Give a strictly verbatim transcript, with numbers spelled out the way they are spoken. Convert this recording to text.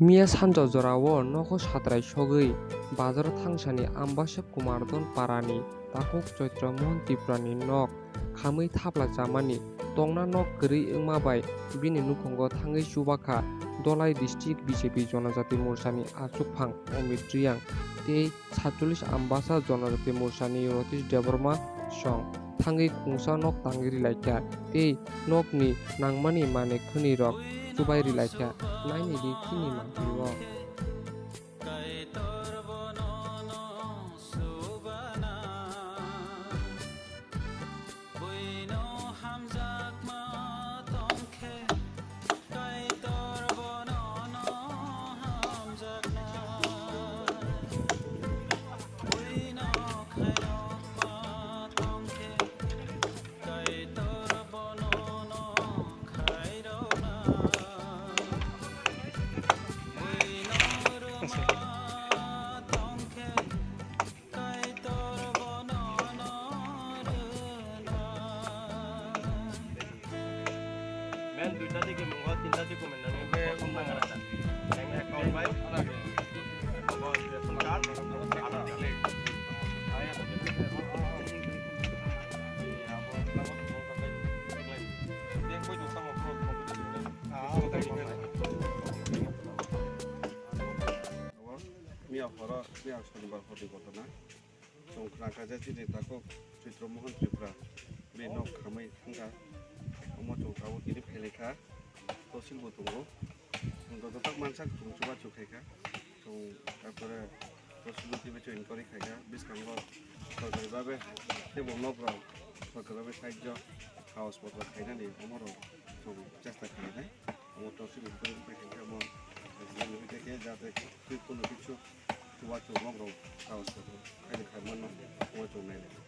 Miya sanja jorao nogo satrai sogwi bazaro thangsani Ambasa Kumardon parani takhuk Chaitra Mohan Tripurani nok khamwi thapla chamani tongna nok kwrwi wngma bai bini nukhungo thangwi chubakha Dholai District B J P Jonojati Morchani achukphang Omit Reang tei satchollish Ambasa Jonojati Morchani Ratish Debbarma song thangwi khungsa nok tangwi rilaikha tei nokni nangmani manwi khwnwi rok chubai rilaikha. Naini di chini mantwi o. Kaitor bono no subana, buino hamjakma tongkhe, Kaitor bono no hamjakna, buino khairokma tongkhe, Kaitor bono no khairokna, buino rwma tongkhe, Kaitor bono no rwna. Men duita digi mungo, tinta digi men nang be umma ngara ta. Nang account bai, abo ration card, abo digi. Aya, abo digi. Abo, abo, abo, abo. Bank koi dosa mo, pro, pro, pro. Ah, okay. Miya horo, miya sonibar horni ghotona. Chwng khna kha je chini takhuk Chaitra Mohan Tripura bini nok khamwi thangkha. Omo chwng tabuk tini phailaikha, tosil bo tongo. Chwng joto tak mansak chwng chubachu khaikha. Chwng tarpore tosil bo twibo chwng inquiry khaikha. Bwskango sorkari babe teibo nok rok sorkari babe sahajyo hauspata khainani omorok chwng chesta khlainai. Omo tosil inquiry khaikha omo jate twi kunu kichu chubachu nok rok hauspata khaini khaimano omo chwng nailai.